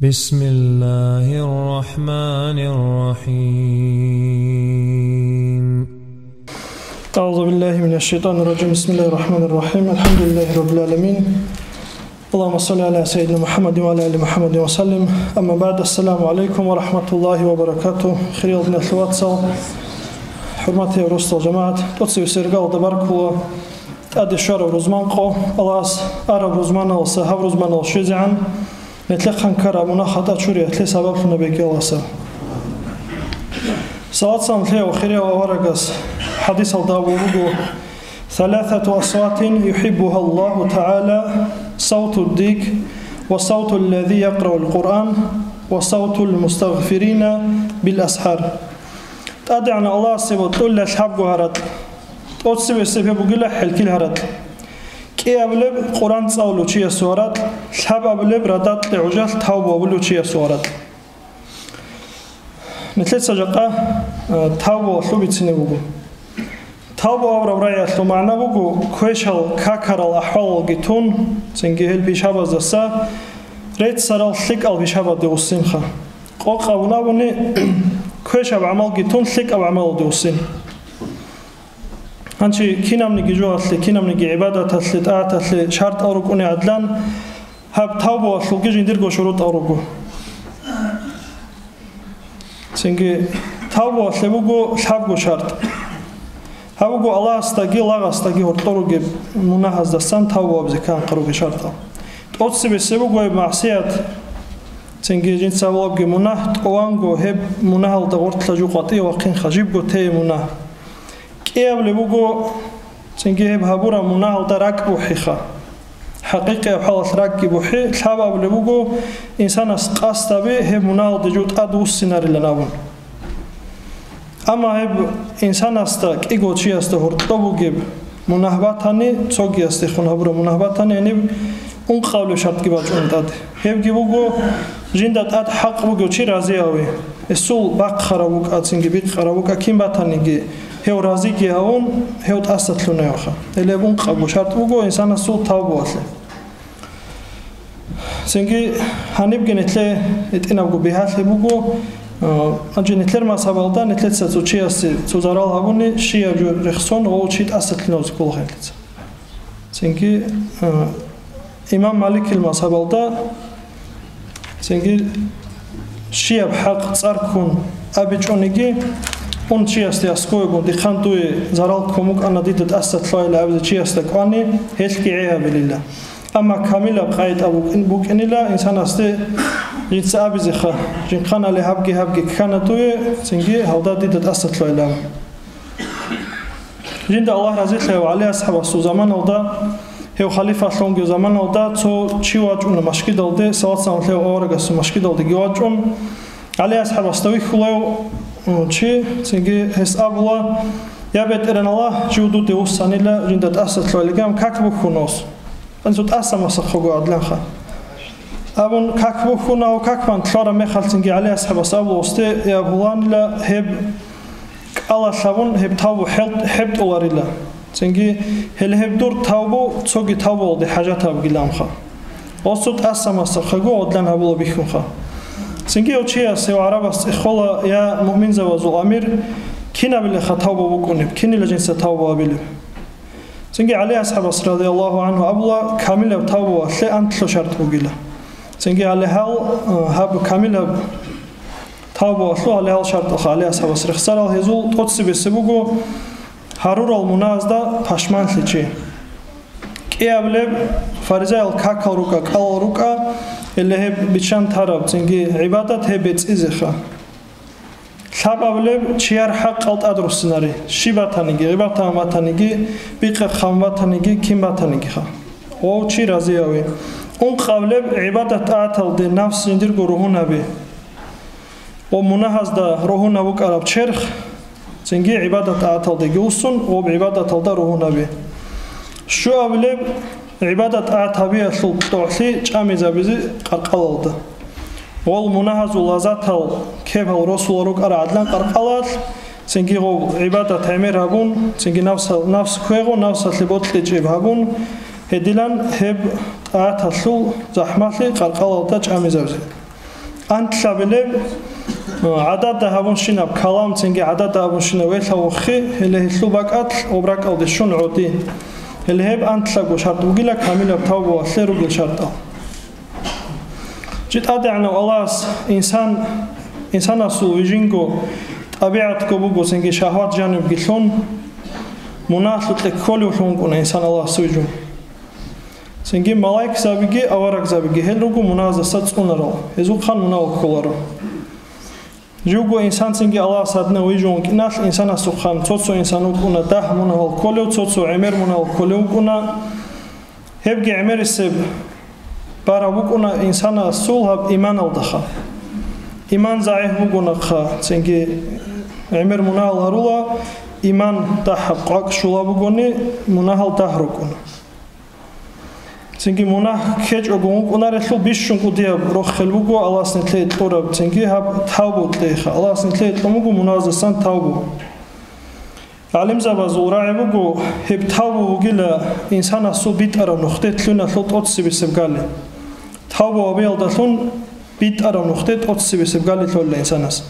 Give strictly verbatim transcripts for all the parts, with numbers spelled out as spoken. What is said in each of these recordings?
بسم الله الرحمن الرحيم. أعوذ بالله من الشيطان الرجيم. بسم الله الرحمن الرحيم. الحمد لله رب العالمين. اللهم صل على سيدنا محمد وعلى آل محمد وسلم. أما بعد. السلام عليكم ورحمة الله وبركاته. Хириял диналъул вацал, хӀурматиял росдал жамагӀат, тӀоцебесеб иргаялда баркула тӀаде щвараб рузман къо, Аллагьас араб рузманалдаса гьаб рузманалде щвезегӀан, нилъехъан ккараб мунагь-хатӀа чуриялъе сабаблъун гьабеги Аллагьас. Салат-салам лъеяв хирияв аварагас хӀадисалда абулеб буго: «ثلاثة أصوات يحبها الله تعالى، صوت الديك، وصوت الذي يقرأ القرآن، وصوت المستغفرين بالأسحار». ТӀадегӀанав Аллагьасе бокьула лъабго гьаракь. ТӀоцебесеб гьеб бугила хӀалхьил гьаракь. КӀиабилеб Къуран цӀалулев чиясул гьаракь, лъабабилеб радакье гӀужалъ тавбу гьабулев чиясул гьаракь. Нилъеца жакъа, э, тавбуялъул бицине буго. Тавбу абураб рагӀиялъул магӀна буго, квешал какарал ахӀвалалги тун, цинги гьел пишабаздаса реццарал лъикӀал пишабазде вуссинха. Къокъ абун абуни, квешаб гӀамалги тун, лъикӀаб гӀамалалде вуссин. Гьанчи кинабниги жоялъе, кинабниги гӀибадаталъе, тӀагӀаталъе шартӀал рукӀунеб гӀадлан, гьаб тавбуялъулги жиндирго шурутӀал руго. Цинги тавбуялъе буго лъабго шартӀ. Гьаб буго Аллагьасдаги лагъасдаги гьоркьор ругеб мунагьаздасан тавбу гьабизе кканхъа ругел шартӀал. ТӀоцебесеб буго гьеб магӀсият, цинги жинца гьабулебги мунагь, тӀуванго гьеб мунагьалда гъорлъа жо къватӀиве вахъинха, жибго тей мунагь. КӀиабилеб буго, цинги гьеб гьабураб мунагьалда ракӀ бухӀиха. ХӀакъикъияб хӀалалъ ракӀги бухӀи, лъабабилеб буго, инсанас къасд гьаби гьеб мунагьалде жо тӀадвуссинарилан абун. Амма гьеб инсанасда, кӀиго чиясда гьоркьоб бугеб мунагь батани, цогиясдехун гьабураб мунагь батани, гьениб ункъабилеб шартӀги бачӀуна тӀаде. Гьебги буго, жинда тӀад хӀакъ бугев чи разияви. Гьесул бахъарав вукӀа, цинги бикъарав вукӀа, кин батаниги, гьев разиги гьавун, гьев тӀаса лъугьиневха. Гьеле ункъабго шартӀ буго инсанасул тавбуялъе. Цинги гьанибги нилъее гьитӀинабго бигьалъи буго, а, гьанже нилъер мазгьабалда нилъеца цо чиясе цо зарал гьабуни, щияб жо рехсон, гъов чи тӀаса лъугьинавзе ккола нилъеца. Цинги, а, имам Маликил мазгьабалда, цинги щияб хӀакъ цӀар ккун абичӀониги, ун чиясде аскӀовегун, дихъан дуе зарал ккун букӀана, дида тӀаса лъугьайилан абизе чиясда кӀвани, гьелъги гӀей гьабилила. Амма камилаб къагӀида букӀин-, букӀинила инсанасде, жинца абизеха, жинхъан гьале гьабги-гьабги ккана дуе, цинги гьалда дида тӀаса лъугьайилан. Жинда Аллагь разилъаяв ГӀали асхӀабасул заманалда, гьев халифалъунги заманалда цо чи вачӀуна машгидалде, салат-салам лъеяв аварагасул машгидалдеги вачӀун, ГӀали асхӀабасда вихьулев чи, цинги гьес абула: «Я БетӀергьан Аллагь, жив дуде вуссанила, жинда тӀаса лъугьайилан», как бухьун гьес. Анцу тӀаса масахъаго гӀадланха. Абун как бухьун, гьав как бан лъугьараб мехалъ цинги ГӀали асхӀабас абула гьесде: «Я пуланила, гьеб кӀалалъ гьабун, гьеб тавбу хӀел-, хӀебтӀуларила. Цинги гьеле гьеб дур тавбу цоги тавбуялде хӀажат гьабгиланха». Гьесул тӀаса масахъаго гӀадлан гьабула бихьунха. Цинги гьев чияс, гьев гӀарабас цӀехола: «Я муъминзабазул амир, кинабилеха тавбу букӀунеб, кинила жинца тавбу гьабилеб?» Цинги ГӀали асхӀабас, радияллагьу гӀангьу, абула: «Камилаб тавбуялъе анлъго шартӀ бугила». Цинги гьале гьал, э, гьаб камилаб тавбуялъул гьале гьал шартӀалха ГӀали асхӀабас рехсарал, гьезул тӀоцебесеб буго гьарурал мунагьазда пашманлъи чи. КӀиабилеб фаризаял какал рукӀа, кӀалал рукӀа, гьеле гьеб биччан тараб цинги гӀибадат гьеб бецӀизеха. Лъабабилеб чияр хӀакъал тӀадруссинари, щиб батаниги, гъибатан батаниги, бикъа-хъан батаниги, кин батанигиха. Гъов чи разияви. Ункъабилеб гӀибадат-тӀагӀаталде нафс жиндирго ругьунаби. Ва мунагьазда ругьунав вукӀараб черх, цинги гӀибадат-тӀагӀаталдеги вуссун, ва гӀибадаталда ругьунаби. Щуабилеб гӀибадат-тӀагӀат гьабиялъул кьогӀлъи чӀамизабизе къаркъалалда. Гъол мунагьазул лаззатал кепал росулел рукӀарал гӀадлан къаркъалалъ, цинги гъов гӀибадат гӀемер гьабун, цинги нафса-, нафс квегъун, нафсалъе бокьичӀеб гьабун, гьедилан гьеб тӀагӀаталъул захӀмалъи къаркъалалда чӀамизабизе. Антлъабилеб, гӀадада гьабунщинаб калам, цинги гӀадада гьабунщинаб велъа вохи, гьеле гьелъул бакӀалъ гъоб ракӀалде щун гӀоди. Гьеле гьеб антлъабго шартӀ бугила камилаб тавбуялъе ругел шартӀал. Чи ТӀадегӀанав Аллагьас инсан, инсанасул вижинго тӀабигӀатго буго, цинги шагьват жанибги лъун, мунагьалъукье кколевлъун вукӀуна инсан Аллагьас вижун. Цинги малаикзабиги аварагзабиги гьел руго мунагьаздаса цӀунарал, гьезухъан мунагьал кколаро. Живго инсан цинги Аллагьас гьадинав вижун вукӀиналъ, инсанасухъан цо-цо инсан вукӀуна дагь мунагьал кколев, цо-цо гӀемер мунагьал кколев вукӀуна. Гьебги гӀемерисеб бараб букӀуна инсанасул гьаб иманалдаха. Иман загӀип бугонахъа, цинги гӀемер мунагьал гьарула, иман дагьаб къвакӀ щула бугони, мунагьал дагь рукӀуна. Цинги мунагь ккечӀого вукӀунарелъул бищун кӀудияб рохел буго Аллагьас нилъее кьураб, цинги гьаб тавбу кьейха. Аллагьас нилъее кьун буго мунагьаздасан тавбу. ГӀалимзабазул рагӀи буго, гьеб тавбу бугила инсанасул битӀараб нухде лъугьиналъул тӀоцебесеб гали. Тавбу гьабиялдалъун битӀараб нухде тӀоцебесеб гали лъолила инсанас.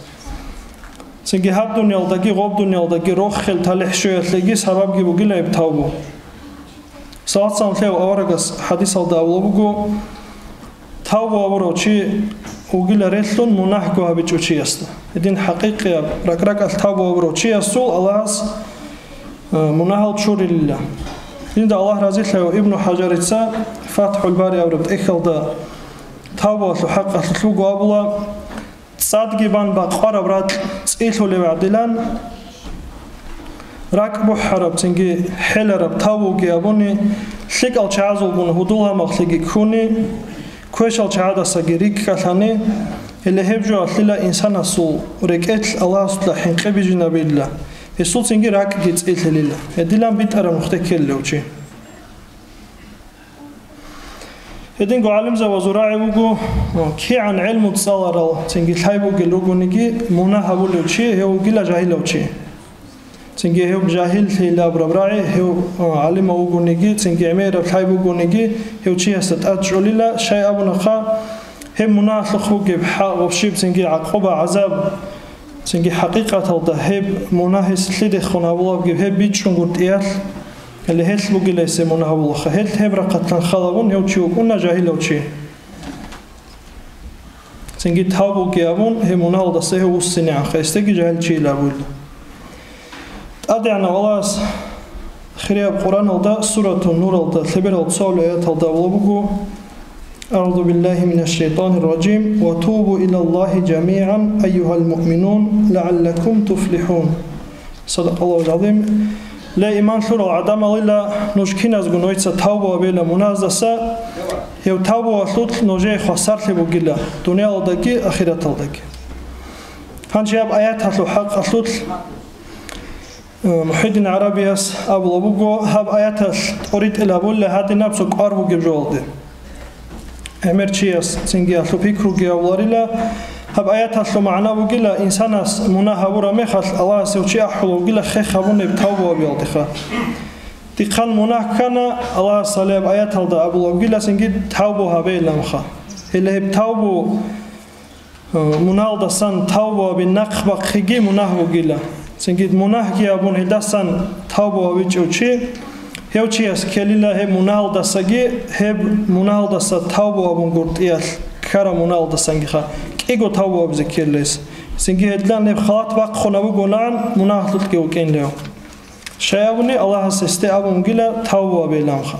Цинги гьаб дуниялдаги гъоб дуниялдаги рохел талихӀ щвеялъеги сабабги бугила гьеб тавбу. Салат-салам лъев аварагас хӀадисалда абула буго, тавбу гьабурав чи вугила релълъун мунагьго гьабичӀев чиясда. Гьедин хӀакъикъияб ракӀ-ракӀалъ тавбу гьабурав чиясул Аллагьас, э, мунагьал чурилила. Жинда Аллагь разилъаяв Ибну ХӀажарица ФатхӀул Бари абураб тӀехьалда тавбуялъул хӀакъалъулъ вуго абула, цӀадги бан бакъвараб ракь цӀилъулев гӀадилан, ракӀ бухӀараб, цинги хӀелараб тавбуги абуни, лъикӀал чагӀазулгун гьудул-гьамахълъиги ккуни, квешал чагӀадасаги рикӀкӀалъани, гьеле гьеб жоялъила инсанасул рекӀелъ Аллагьасда хӀинкъи бижинабила, гьесул цинги ракӀги цӀилъилила, гьедилан битӀараб нухде ккелев чи. Гьединго гӀалимзабазул рагӀи буго, кигӀан гӀелму цӀаларал цинги лъай бугел ругониги, мунагь гьабулев чи гьев вугила жагьилав чи. Цинги гьев жагьиллъи абураб рагӀи, гьев, а, гӀалимав вугониги, цинги гӀемераб лъай бугониги, гьев чиясда тӀад чӀолила, щай абунахъа, гьеб мунагьалъухъ бугеб хӀа-, гъоб щиб цинги гӀакъуба, гӀазаб, цинги хӀакъикъаталда гьеб мунагьис лъидехун гьабулабги гьеб бичӀчӀунгутӀиялъ, гьеле гьелъ бугила гьесие мунагь гьабулаха, гьелъ гьеб рахъалъан хал гьабун гьев чи вукӀуна жагьилав чи. Цинги тавбуги абун, гьеб мунагьалдаса гьев вуссинегӀанха, гьесдаги жагьил чийила абула. ТӀадегӀанав Аллагьас хирияб Къуръаналда, Суратун Нуралда, лъеберал цоабилеб аяталда абула буго: «أعوذ بالله من الشيطان الرجيم. وتوبوا إلى الله جميعا أيها المؤمنون لعلكم تفلحون». صدق الله العظيم. Ле, иман лъурал гӀадамалила, нуж киназго нойца тавбу гьабейла мунагьаздаса, гьев тавбуялъулъ нужее хвасарлъи бугила дуниялалдаги ахираталдаги. Гьанже гьаб аяталъул хӀакъалъулъ, э, МухӀиддин ГӀарабияс абула буго, гьаб аяталъ тӀоритӀел гьабула гьадинаб цо кӀвар бугеб жоялде. ГӀемер чияс цинги гьалъул пикруги гьавуларила. Гьаб аяталъул магӀна бугила, инсанас мунагь гьабураб мехалъ, Аллагьас гьев чи ахӀула вугила хех гьабунеб тавбу гьабиялдеха. Дихъан мунагь ккана, Аллагьас гьалеб аяталда абула вугила цинги тавбу гьабейиланха. Гьеле гьеб тавбу, э, мунагьалдасан тавбу гьабин нахъ бахъиги мунагь бугила. Цинги мунагьги абун гьелдасан тавбу гьабичӀев чи, гьев чияс ккелила гьеб мунагьалдасаги, гьеб мунагьалдаса тавбу гьабун гуртӀиялъ ккараб мунагьалдасангиха, кӀиго тавбу гьабизе ккелила гьес. Цинги гьелдилан гьеб халат бахъун абугонаан мунагьалъулъги вукӀинлев. Щай абуни, Аллагьас гьесде абун вугила тавбу гьабейиланха.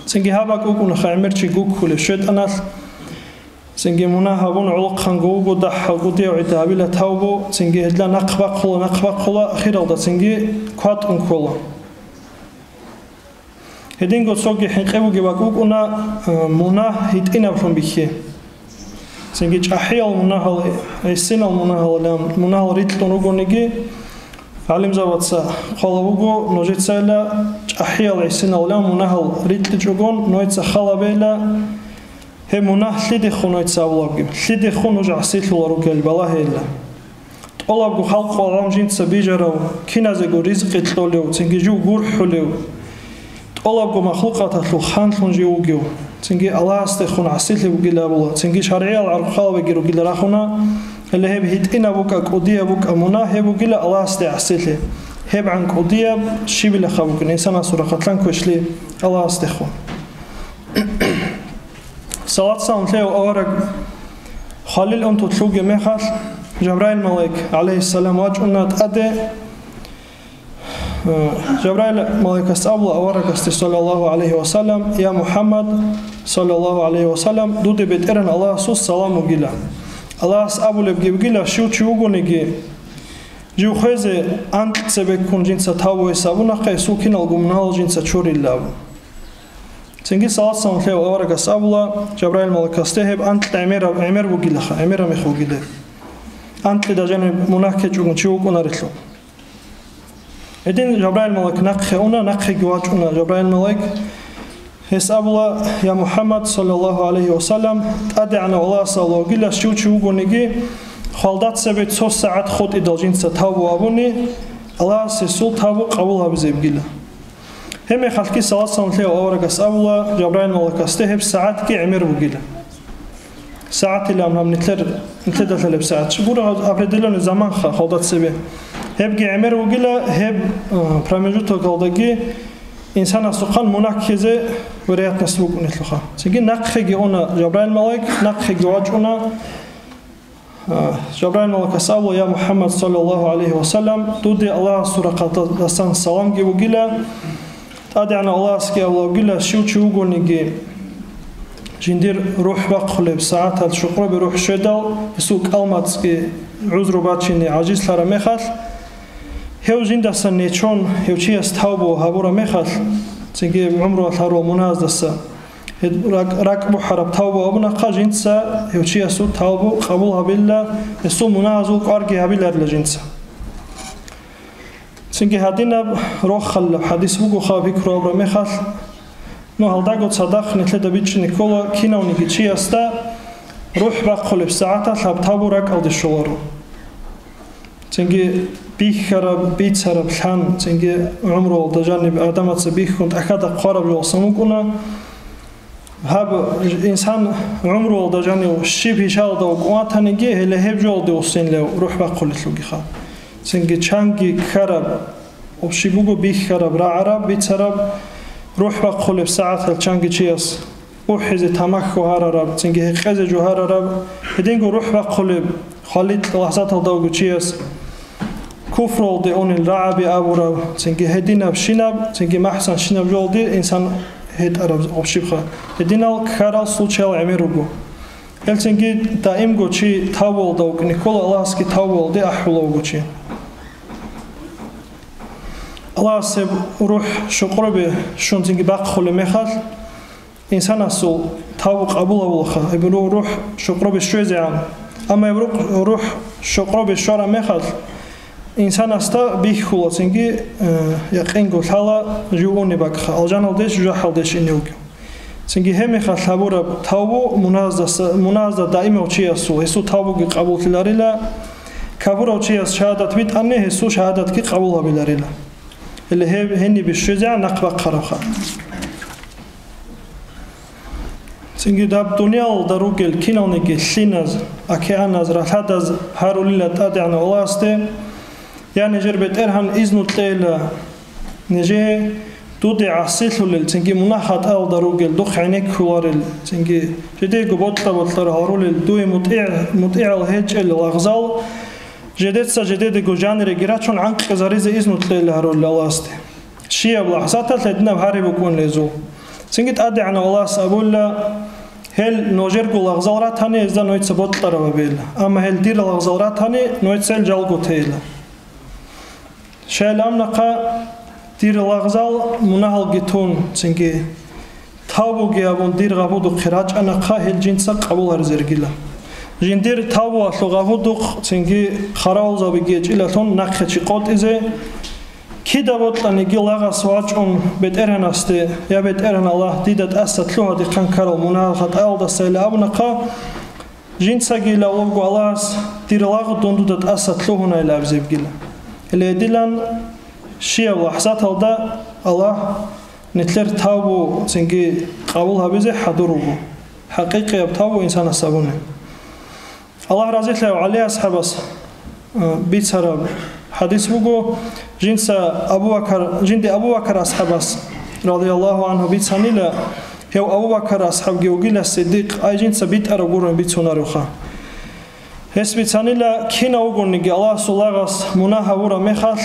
Цинги гьаб бакӀ букӀунаха гӀемер чи гуккулев щайтӀаналъ. Цинги мунагь гьабун гӀолохъанго вуго, дагьаб кӀудияв гӀида гьабила тавбу, цинги гьедла нахъ бахъула, нахъ бахъула, ахиралда цинги кватӀун ккола. Гьединго цоги хӀинкъи бугеб бакӀ букӀуна, э, мунагь гьитӀинаблъун бихьи. Цинги чӀахӀиял мунагьал, гӀисинал мунагьал, мунагьал рикьун ругониги, гӀалимзабаца хъвала вуго, нужецайила чӀахӀиял, гӀисинал мунагьал рикьичӀогон, нойца халабейила, гьеб мунагь лъидехун нойца абулабги, лъидехун нуж гӀасилъула ругел балагьейила. ТӀолабго халкъ ва гӀалам жинца бижарав, киназего ризкъи кьолев, цинги жив гурхӀулев, тӀолабго махлукъаталъул ханлъун жив вугев. Цинги Аллагьасдехун гӀасилъи бугила абула, цинги шаргӀиял гӀархъалбаги ругила рахуна, гьеле гьеб гьитӀинаб букӀа, кӀудияб букӀа мунагь, гьеб бугила Аллагьасде гӀасилъи. ГьебгӀан кӀудияб щибилаха букӀин инсанасул рахъалъан квешлъи Аллагьасдехун. Салат-салам лъеяв авараг хвалил унтулъ вугеб мехалъ, Жабраил малаик, гӀалайгьиссалам, вачӀуна тӀаде. Э, Жабраил малаикас абула аварагасде, саллаллагьу гӀалайгьи ва саллам: «Я МухӀаммад, саллаллагьу гӀалайгьи ва саллам, дуде БетӀергьан Аллагьасул салам вугила. Аллагьас абулебги бугила, щив чи вугониги, жив хвезе анкьцебеккун жинца тавбу гьесабунахъе, гьесул киналго мунагьал жинца чурилла», абун. Цинги салат-салам лъеяв аварагас абула Жабраил малаикасде: «Гьеб анкь гӀемераб, гӀемер бугилаха, гӀемераб мех бугилеб. Анкьида жаниб мунагь ккечӀого чи вукӀунарелъул». Гьедин Жабраил малаик нахъе уна, нахъеги вачӀуна Жабраил малаик. Гьес абула: «Я МухӀаммад, саллаллагьу гӀалайгьи ва саллам, ТӀадегӀанав Аллагьас абула вугила, щив чи вугониги, хвалда цебе цо сагӀат хутӀидал жинца тавбу абуни, Аллагьас гьесул тавбу къабул гьабизе бугила». Гьеб мехалъги салат-салам лъеяв аварагас абула Жабраил малаикасде: «Гьеб сагӀатги гӀемер бугила». СагӀатилан гьаб нилъер, нилъеда лъалеб сагӀат. Чи гуро гьаб определённый заманха хвалда цебе. Гьебги гӀемер вугила, гьеб, э, промежутокалдаги инсанасухъан мунагь ккезе вероятность букӀунелъулха. Цинги нахъеги уна Жабраил малаик, нахъеги вачӀуна. Э, Жабраил малаикас абула: «Я МухӀаммад, саллаллагьу гӀалайгьи ва саллам, дуде Аллагьасул рахъалдасан саламги бугила». ТӀадегӀанав Аллагьасги абула вугила, щив чи вугониги, жиндир рухӀ бахъулеб сагӀаталъ, щукъробе рухӀ щведал, гьесул кӀалмацӀги гӀузру бачине гӀажизлъараб мехалъ, гьев жиндасан нечон, гьев чияс тавбу гьабураб мехалъ, цинги гӀумруялъ гьарурал мунагьаздаса гьеб ракӀ-, ракӀ бухӀараб тавбу абунахъа, жинца гьев чиясул тавбу къабул гьабила, гьесул мунагьазул кӀварги гьабиларила жинца. Цинги гьадинаб рохалилаб хӀадис бугоха пикру абураб мехалъ, ну, гьалдаго цадахъ нилъеда бичӀчӀине ккола, кинавниги чиясда рухӀ бахъулеб сагӀаталъ гьаб тавбу ракӀалде щоларо. Цинги бихьараб, бицараб лъан, цинги гӀумруялда жаниб гӀадамаца бихьун тӀахьазда хъвараб жолсан вукӀуна. Гьаб инсан гӀумруялда жанив щиб ишалда вукӀун ватаниги, гьеле гьеб жолде вуссинлев рухӀ бахъулелъулгиха. Цинги чанги ккараб, общий буго бихьараб, рагӀараб, бицараб, рухӀ бахъулеб сагӀатал чанги чияс ухӀизе тамахьу гьарараб, цинги гьекъезе жо гьарараб, гьединго рухӀ бахъулеб, хвалил лахӀзаталда вуго чияс куфралде унел рагӀаби абураб, цинги гьединабщинаб, цинги махсанщинаб жолде инсан гьетӀараб общибха. Гьединал ккарал случаял гӀемер руго. Гьел цинги даимго чи тавбуялда вукӀине ккола, Аллагьасги тавбуялде ахӀула вуго чи. Аллагьас гьеб рухӀ щукъробе щун цинги бахъулеб мехалъ, инсанасул тавбу къабул гьабулаха, гьеб ру-, рухӀ щукъробе щвезегӀан. Амма гьеб рухӀ, рухӀ щукъробе щвараб мехалъ, инсанасда бихьула цинги, э, якъинго лъала жив унеб бакӀха, алжаналдеш, жужахӀалдеш ине вугев. Цинги гьеб мехалъ гьабураб тавбу мунагьаздаса, мунагьазда даимав чиясул, гьесул тавбуги къабуллъиларила, капурав чияс шагьадат битӀани, гьесул шагьадатги къабул гьабиларила. Гьеле гьеб гьенибе щвезегӀан нахъ бахъарабха. Цинги даб дуниялалда ругел киналниги лъиназ, океаназ, ралъадаз гьарулила ТӀадегӀанав Аллагьасде, я нижер БетӀергьан изну кьейила нижее, дуде гӀасилъулел, цинги мунагь-хатӀаялда ругел, духъ гӀенеккуларел, цинги жидего бокьа-бокьараб гьарулел, дуе мутӀигӀ-, мутӀигӀал гьечӀел лагъзал, жидеца жидедего жаниреги рачун гӀанкъизаризе изну кьейила гьарулел Аллагьасде. Щияб лахӀзаталъ гьединаб гьари букӀун гьезул. Цинги ТӀадегӀанав Аллагьас абула: «Гьел нужерго лагъзал ратани, гьезда нужеца бокьараб гьабейила. Амма гьел дир лагъзал ратани, нужеца гьел жалго тейила». Щайилан абунахъа, дир лагъзал мунагьалги тун, цинги тавбуги гьабун, дир гъабудухъе рачӀанахъа, гьел жинца къабул гьаризе ругила. Жиндир тавбуялъул гъабудухъ цинги хъаравулзабиги гьечӀилалъун нахъе чи къотӀизе, кида бокьаниги лагъас вачӀун БетӀергьанасде: «Я БетӀергьан Аллагь, дида тӀаса лъугьа дихъан ккарал мунагьал-хатӀаялдасайила», абунахъа, жинцаги лавлъго Аллагьас: «Дир лагъ дун дуда тӀаса лъугьунайила», абизе бугила. Гьеле гьедилан щияб лахӀзаталда Аллагь Нилъер тавбу цинги къабул гьабизе хӀадур руго. ХӀакъикъияб тавбу инсанас гьабуни. Аллагь разилъаяв ГӀали асхӀабас, э, бицараб хӀадис буго, жинца Абу Бакар, жинди Абу Бакар асхӀабас, радияллагьу гӀангьу, бицанила, гьев Абу Бакар асхӀабги вугила Сиддикъ, ай жинца битӀараб гурони бицунаревха. Гьес бицанила, кинав вугониги Аллагьасул лагъас мунагь гьабураб мехалъ,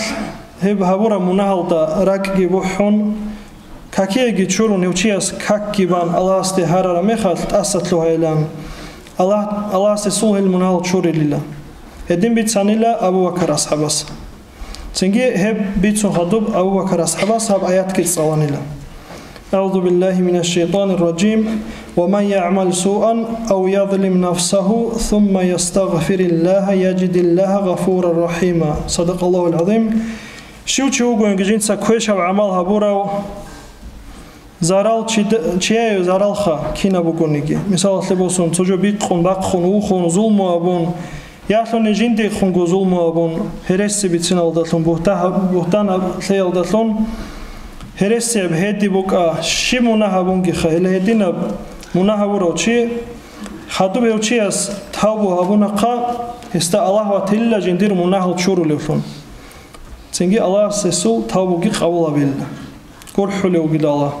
гьеб гьабураб мунагьалда ракӀги бухӀун, какиеги чурун, гьев чияс какги бан Аллагьасде гьарараб мехалъ тӀаса лъугьайилан, Аллагь-, Аллагьас гьесул гьел мунагьал чурилила. Гьедин бицанила Абу Бакар асхӀабас. Цинги гьеб бицун хадуб Абу Бакар асхӀабас гьаб аятги цӀаланила. أعوذ بالله من الشيطان الرجيم. ومن يعمل سوءا أو يظلم نفسه ثم يستغفر الله يجد الله غفورا رحيما. صدق الله العظيم. Щив чи вугониги жинца квешаб гӀамал гьабурав, зарал чид-, чияе заралха кинаб бугониги. Мисалалъе босун, цо жо бикъун, бахъун, вухун, зулму абун, ялъуни жиндихунго зулму абун, гьереси бициналдалъун, бугьта-, бугьтан лъеялдалъун, гьересияб гьеди букӀа, щиб мунагь абунгиха, гьеле гьединаб мунагь гьабурав чи хадуб гьев чияс тавбу гьабунахъа, гьесда Аллагь ватилила жиндир мунагьал чурулевлъун. Цинги Аллагьас гьесул тавбуги къабул гьабилла, гурхӀулев вугила Аллагь.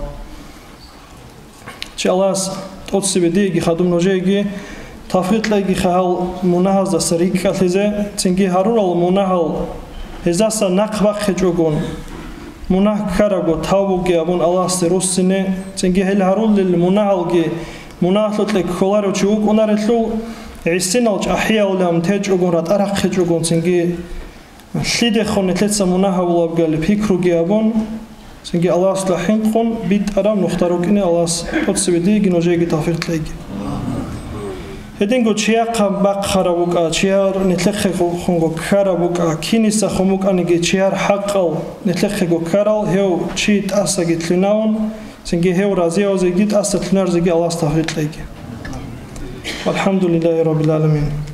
Чи Аллагьас тӀоцебе диеги хадуб нужееги тавфикъ кьейги гьал мунагьаздаса рикӀкӀалъизе, цинги гьарурал мунагьал гьездаса нахъ бахъичӀогон, мунагь ккарабго тавбуги абун Аллагьасде руссине, цинги гьел гьарулел мунагьалги мунагьалъукье кколарев чи вукӀунарелъул, гӀисинал чӀахӀиялилан течӀогон, ратӀа рахъичӀогон, цинги лъидехун нилъеца мунагь гьабулебали пикруги абун, цинги Аллагьасда хӀинкъун битӀараб нухда рукӀине Аллагьас тӀоцебе диеги нужееги тавфикъ кьейги. Гьединго чияхъа бахъараб букӀа, чияр нилъехъехунго ккараб букӀа, кинисахун букӀаниги чияр хӀакъал нилъехъего ккарал, гьев чи тӀасаги лъугьинавун, цинги гьев разиявзеги тӀаса лъугьинарзеги Аллагьас тавфикъ кьейги. والحمد لله رب العالمين.